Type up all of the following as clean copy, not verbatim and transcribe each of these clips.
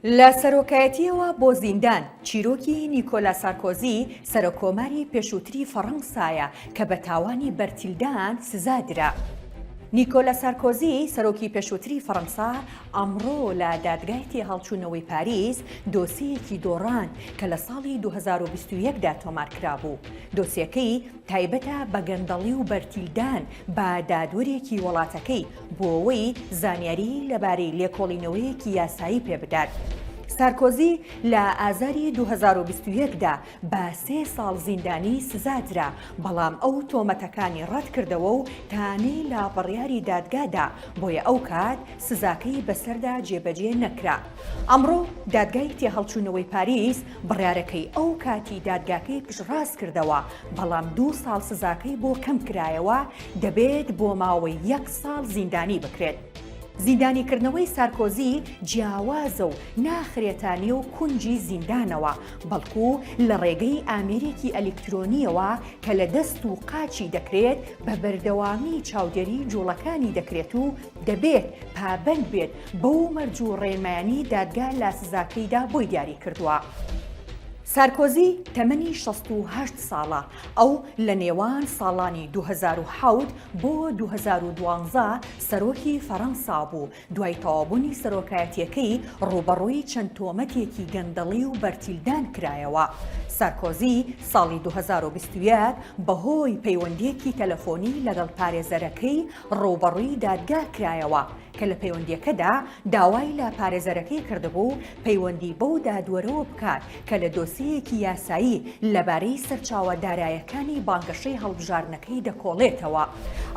لە سەرۆکایەتییەوە بۆ زیندان، چیرۆکی نیکۆلا سارکۆزی، سەرۆککۆماری پێشووتری فەڕەنسایە کە بە تاوانی بەرتیلدان سزا درا. نیکۆلا سارکۆزی، سەرۆکی پێشووتری فەڕەنسا، ئەمڕۆ لە دادگای تێهەڵچوونەوەی پاریس دۆسێیەکی دۆڕاند کە لە ساڵی 2021 دا تۆمارکرابوو. دۆسیەکەی تایبەتە بە گەندەڵی و بەرتیلدان بە دادوەرێکی وڵاتەکەی بۆ ئەوەی زانیاری لەبارەی لێکۆڵینەوەیەکی یاسایی پێبدات. سارکۆزی لە ئازاری 2021 دا بە سێ ساڵ زیندانی سزا درا، بەڵام ئەو تۆمەتەکانی ڕەتکردەوە و تانەی لە بڕیاری دادگا دا، بۆیە ئەوکات سزاکەی بەسەردا جێبەجێ نەکرا. ئەمڕۆ دادگای تێهەڵچوونەوەی پاریس بڕیارەکەی ئەو کاتی دادگاکەی پشتڕاست کردەوە، بەڵام دوو ساڵ سزاکەی بۆ کەم کرایەوە، دەبێت بۆ ماوەی یەک ساڵ زیندانی بکرێت. زیندانیکردنەوەی سارکۆزی جیاوازە و ناخرێتە نێو کونجی زیندانەوە، بەڵکو لە ڕێگەی ئامێرێکی ئەلیکترۆنییەوە کە لە دەست و قاچی دەکرێت بە بەردەوامی چاودێری جوڵەکانی دەکرێت و دەبێت پابەند بێت بەو مەرج و ڕێنمایانەی دادگا لە سزاکەیدا بۆی دیاری کردووە. سارکۆزی تەمەنی 68 ساڵە، ئەو لە نێوان ساڵانی 2007 بۆ 2012 سەرۆکی فەرەنسا بوو، دوای تەواوبوونی سەرۆکایەتییەکەی ڕووبەڕووی چەند تۆمەتێکی گەندەڵی و بەرتیلدان کرایەوە. سارکۆزی ساڵی 2021 بەهۆی پەیوەندییەکی تەلەفۆنی لەگەڵ پارێزەرەکەی ڕووبەڕووی دادگا کرایەوە، کە لە پەیوەندییەکەدا داوای لە پارێزەرەکەی کردبوو پەیوەندی بەو دادوەرەوە بکات کە لە دۆسێیەکی یاسایی لەبارەی سەرچاوە دارایەکانی بانگەشەی هەڵبژاردنەکەی دەکۆڵێتەوە.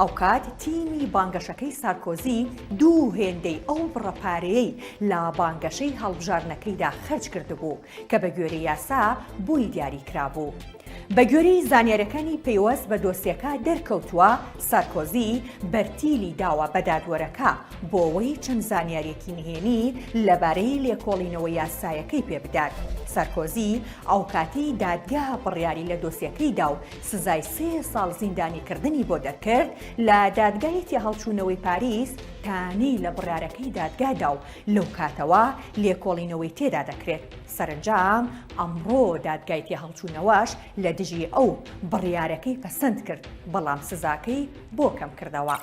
ئەوکات تیمی بانگەشەکەی سارکۆزی دوو هێندەی ئەو بڕە پارەیەی لە بانگەشەی هەڵبژاردنەکەیدا خەرج کردبوو کە بەگوێرەی یاسا بۆی دیاریکرابوو. بەگوێرەی زانیاریەکانی پەیوەست بە دۆسیەکە دەرکەوتووە، سارکۆزی بەرتیلی داوە بە دادوەرەکە بۆوەی چەند زانیاریەکی نهێنی لەبارەی لێکۆڵینەوە یاسایەکەی پێبدات. سارکۆزی ئەوکاتەی دادگا بڕیاری لە دۆسیەکەی دا و سزای سێ ساڵ زیندانیکردنی بۆ دەرکرد، لە دادگای تێهەڵچوونەوەی پاریس تانەی لە بڕیارەکەی دادگا دا و لەو کاتەوە لێکۆڵینەوەی تێدا دەکرێت. سەرەنجام ئەمڕۆ دادگای تێهەڵچوونەوەش لە دژی ئەو بڕیارەکەی پەسەند کرد، بەڵام سزاکەی بۆ کەمکردەوە.